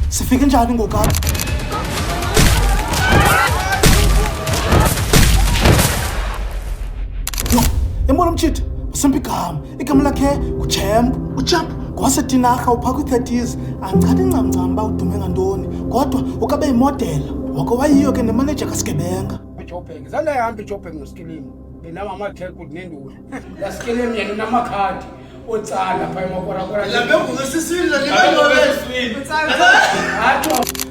Sifike njani ngoku apha? Yho, yambona umtshitha usimpa igama. Igama lakhe nguChamp. UChamp ngowaseTinarha uphaa kwii-thirties. Andichathi ncamncam uba udume ngantoni kodwa ukabe yimodela. Wake wayiyo ke nemaneja kaSigebenga. IJoburg. Zange ndayihamba iJoburg noSkelem. Benama amathekhu nenduli. LaSkelem yena unamakhadi otsala phaa emakorakora.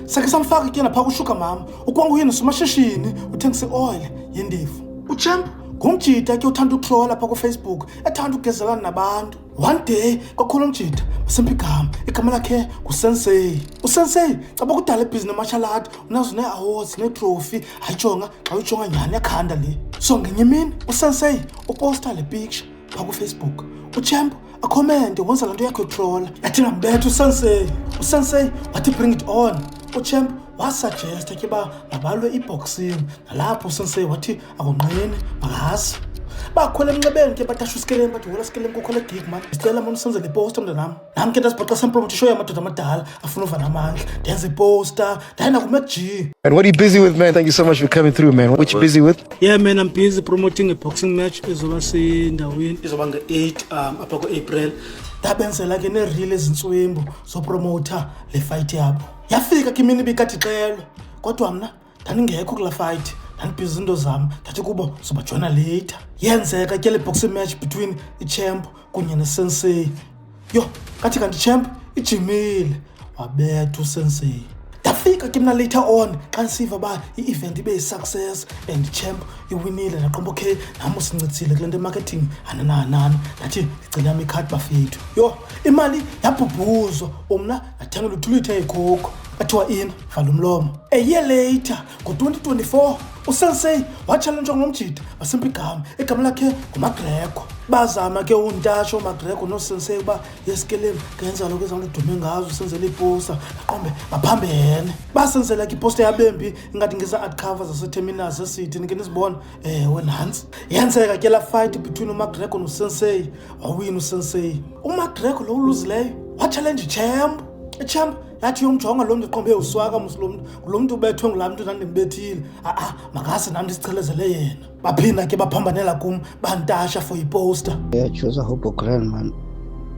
Sakhe samfaka ke naphaa kushuka mama. Ukwanguye nosomashishini uthengisa ioyile yendevu. UChamp ngumjita ke uthanda ukuhlola phaa kuFacebook, ethanda ukugezelana nabantu. One day kwakhona umjita basempa igama, igama lakhe nguSensei. USensei caba kudala ebhizi ne-martial art, unazo nee-awards neetrofi. Hayijonga xa uyijonga nyhani yakhanda le. So ngenye imini uSensei uposta le picture phaa kuFacebook. UChamp akhomente wenza laa nto yakho yokutrola. Yathi ngambetha uSensei. USensei wathi bring it on. UChamp wasuggesta ke uba mabalwe i-boxing, nalapho uSensei wathi akonqeni makazi. Bakhwela emnxebeni ke batasha uSkelem, bathi wola Skelem, kukho le gig man, ndicela mani usenzele iposta mntanam. Nam ke ndazibhoxa sempromote ishow yamadoda amadala afuna uva namandla, ndenza iposta ndaye nakuMac G. And what are you busy with, man? Thank you so much for coming through, man. What you busy with? Yeah man, I'm busy promoting a boxing match ezoba sendaweni, izoba nge-8 apha ku-April. Ndabenzela ke neereel ezintswembu zopromotha le fight yabo. Yafika ke imini ibikade ixelwa, kodwa mna ndandingekho kulaa fight, ndandibhizi izinto zam. Ndathi kubo zobajoyina later. Yenzeka ke le boxing match between ichamp kunye nesensei. Yho, kathi kanti champ ijimile, wabetha usensei. Ndafika ke mna later on xa ndisiva uba i-event ibe yi-success and champ iwinile, ndaqomba okay, nam usincedisile kule nto emarketing anananani. Ndathi ndicela yam ikhadi bafethu. Yho, imali yabhubhuzwa, umna ndathengela uthulithe ikhokho. Athiwa ina vala umlomo. A year later ngo-2024 uSensei watshalentshwa ngomjita basimpa igama, igama lakhe nguMagrego. Bazama ke untasho uMagrego noSensei uba yesikelem ngenza lokho ezanto udume ngazo, usenzela iposta. Aqombe baphambene, basenzela ke iposta yabembi ingathi ngeza-art cover zaseterminal zesithi nike nizibona. Ewe, nantsi yenzeka ke laa fight between uMagrego noSensei. Wawina uSensei. UMagrego lo uluzileyo watshalenja ichamp. Ichamp yathi yomjonga lo mntu, iqombe uswaka mos lo mntu, ngulo mntu ubethwe ngulaa mntu ndandimbethile. A-a, makase nam ndisichelezele yena. Baphinda ke baphambanela kum, bantasha for iposta. Yeah, choose Hope Grand man.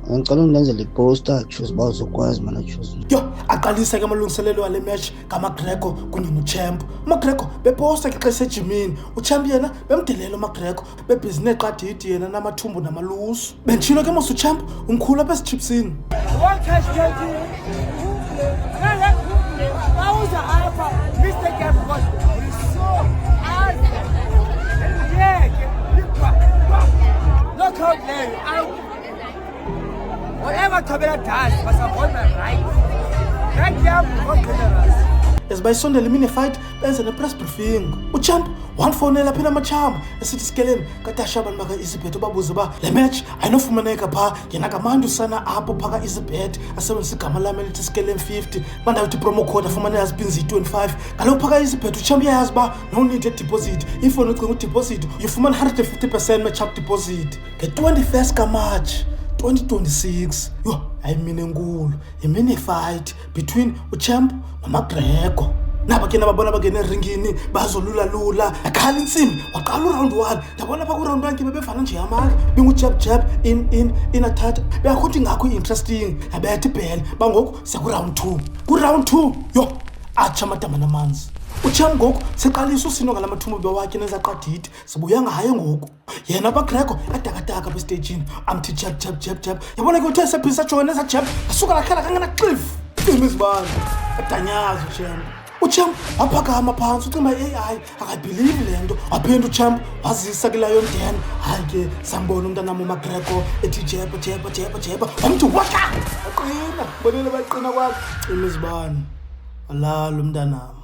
Ngicela undenzele iposter, choose uba uzokwazi man, choose. Yho, aqalisa ke amalungiselelo wale match kaMagrego kunye noChamp. UMagrego beposta ke xa esejimini, uChamp yena bemdelela uMagrego, bebhizi neeqadidi yena namathumbu namalusu. Benditshilo ke mos uChamp umkhulu apha esitshipsini. Whatever Thobela does, must uphold my right. Right yam generous. As bayisondela imini yefight, benze ne-press briefing. UChamp wandifowunela phela amachama esithi sikeleni katasha abantu baka-Easybet, ubabuze uba le match ayinofumaneka phaa. Yena kamandi usana apho phaa ka-Easybet asebenzisa igama lam elithi Skelem 50, bandawuthi promo code afumane yazipinzi yi-25. Kaloku phaa ka-Easybet uChamp uyayazi uba no need deposit. If wena ucinga udeposit uyofumana 150% match up deposit. Nge-21 kaMatshi 2026, yho, ayimini enkulu, yimini yefight between uchamp noMagrego. Naba ke nababona bangena eringini bazolula-lula, yakhala intsimbi, waqala uround 1. Ndabona pha kuround 1 ke bebevana nje amandla, bingujab jab in in in athatha, beyakho nto ingakho i-interesting. Yabetha ibhele bangoku siya kuround 2. Kuround 2 yho, atsha amadama namanzi. Uchamp ngoku seqalisa usino ngala mathumbu bewakhe nezaqadidi, sibuya ngaye ngoku. Yena bagrego adakadaka apha amthi jab jab jab jab. Yabona ke uthe sephisa jona eza jab, asuka lakhala kangena xif cima izibane, adanyaza uchamp. Uchamp waphakama phantsi, ucima i-AI akayibhilivi le nto. Waphinda uchamp wazisa ke leyo den. Hayi ke sambona umntanam uMagrego ethi jeba jeba jeba jeba, wamthi waka waqina. Bonile baqina kwakhe, cima izibane, walala umntanam.